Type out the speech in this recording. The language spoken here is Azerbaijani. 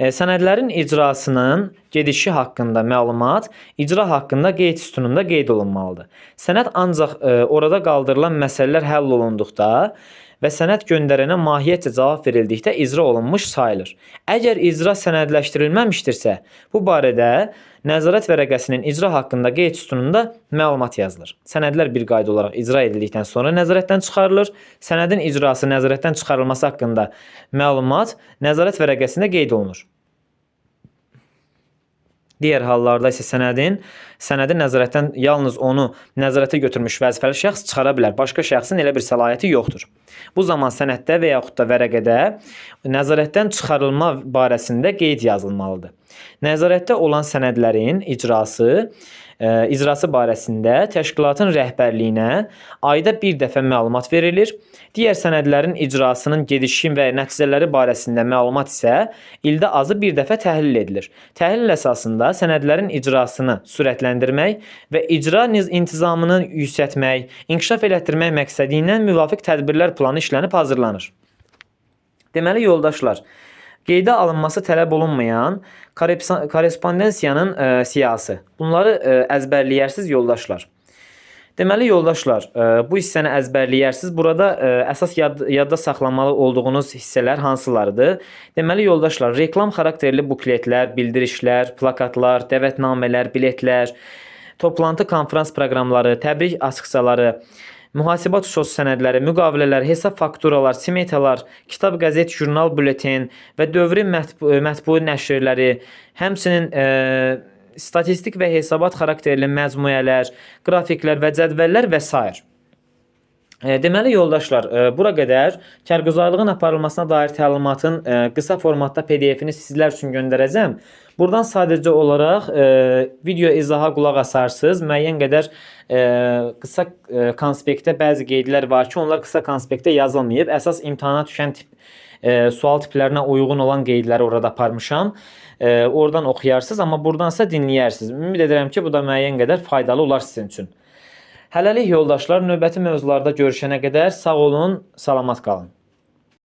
Sənədlərin icrasının gedişi haqqında məlumat icra haqqında qeyd sütununda qeyd olunmalıdır. Sənəd ancaq orada qaldırılan məsələlər həll olunduqda və sənəd göndərənə mahiyyətcə cavab verildikdə icra olunmuş sayılır. Əgər icra sənədləşdirilməmişdirsə, bu barədə nəzarət vərəqəsinin icra haqqında qeyd sütununda məlumat yazılır. Sənədlər bir qayda olaraq icra edildikdən sonra nəzarətdən çıxarılır. Sənədin icrası nəzarətdən çıxarılması haqqında məlumat nəzarət vərəqəsində qeyd olunur. Digər hallarda isə sənədi nəzarətdən yalnız onu nəzarətə götürmüş vəzifəli şəxs çıxara bilər. Başqa şəxsin elə bir səlahiyyəti yoxdur. Bu zaman sənəddə və yaxud da vərəqədə nəzarətdən çıxarılma barəsində qeyd yazılmalıdır. Nəzarətdə olan sənədlərin icrası barəsində təşkilatın rəhbərliyinə ayda bir dəfə məlumat verilir. Digər sənədlərin icrasının gedişi və nəticələri barəsində məlumat isə ildə azı bir dəfə təhlil edilir. Təhlil əsasında sənədlərin icrasını sürətləndirmək və icra intizamını yüksəltmək, inkişaf elətdirmək məqsədi ilə müvafiq tədbirlər planı işlənib hazırlanır. Deməli yoldaşlar, qeydə alınması tələb olunmayan korrespondensiyanın siyahısı. Bunları əzbərləyərsiz yoldaşlar. Deməli yoldaşlar, bu hissəni əzbərləyərsiz. Burada əsas yadda saxlamalı olduğunuz hissələr hansılarıdır? Deməli yoldaşlar, reklam xarakterli bukletlər, bildirişlər, plakatlar, dəvətnamələr, biletlər, toplantı, konfrans proqramları, təbrik açıqcaları, mühasibat uçotu sənədləri, müqavilələr, hesab fakturalar, smetalar, kitab, qəzet, jurnal, bülleten və dövri mətbu nəşrləri, həmçinin statistik və hesabat xarakterli məcmuələr, qrafiklər və cədvəllər və sair. Deməli yoldaşlar, bura qədər kargüzarlığın aparılmasına dair təlimatın qısa formatda PDF-ini sizlər üçün göndərəcəm. Buradan sadəcə olaraq video izaha qulaq asarsınız. Müəyyən qədər qısa konspektdə bəzi qeydlər var ki, onlar qısa konspektdə yazılmayıb. Əsas imtahana düşən tip sual tiplərinə uyğun olan qeydləri orada aparmışam. Oradan oxuyarsınız, amma buradansa dinləyərsiniz. Ümid edirəm ki, bu da müəyyən qədər faydalı olar sizin üçün. Hələlik yoldaşlar, növbəti mövzularda görüşənə qədər sağ olun, salamat qalın.